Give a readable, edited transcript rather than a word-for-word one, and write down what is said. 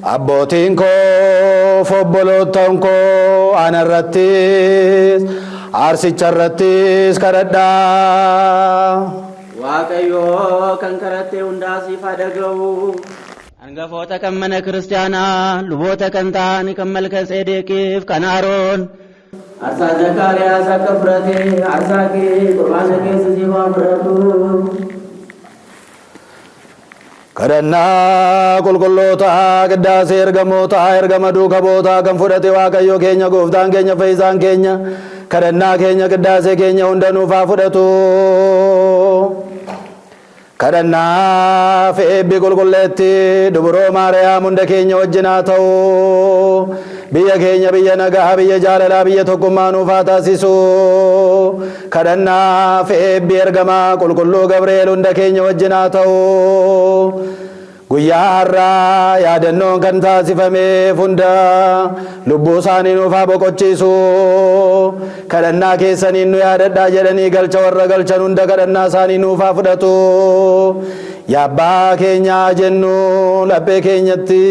Abbootiin koo fi obboloottan koo ana irrattis aarsicha irrattis kadhadhaa. Waaqayyo kan kadhatte hundaa siif haa dhaga'u. Hangafoota kan mana kiristaanaa, luboota kan ta'an kan Malka-Tseedeqiif kan Aroon. Aarsaa Zakkaariyaas akka fudhate aarsaa kee qurbaana keessa siif haa fudhatu. Kadhannaa qulqullootaa, qiddaasee ergamootaa, ergama duuka bu'ootaa kan fudhate Waaqayyo keenya, gooftaan keenya, fayyisaan keenya, kadhannaa keenya, qiddaasee keenya hunda nuuf haa fudhatu. Kadhannaa fi eebbi qulqulleetti dubroo Maariyaam hunda keenya wajjin haa ta'u. Biyya keenya biyya nagaa, biyya jaalalaa, biyya tokkummaa nuuf haa taasisu. Kadhannaa fi eebbi ergamaa qulqulluu Gabri'eel hunda keenya wajjin haa ta'u. Guyyaa har'aa yaadannoon kan taasifameef hunda lubbuu isaanii nuuf haa boqochiisu. Kadhannaa keessaniin nu yaadadhaa jedhanii galcha warra galchan hunda kadhannaa isaanii nuuf haa fudhatu. Yaa abbaa keenyaa jennu laphee keenyatti.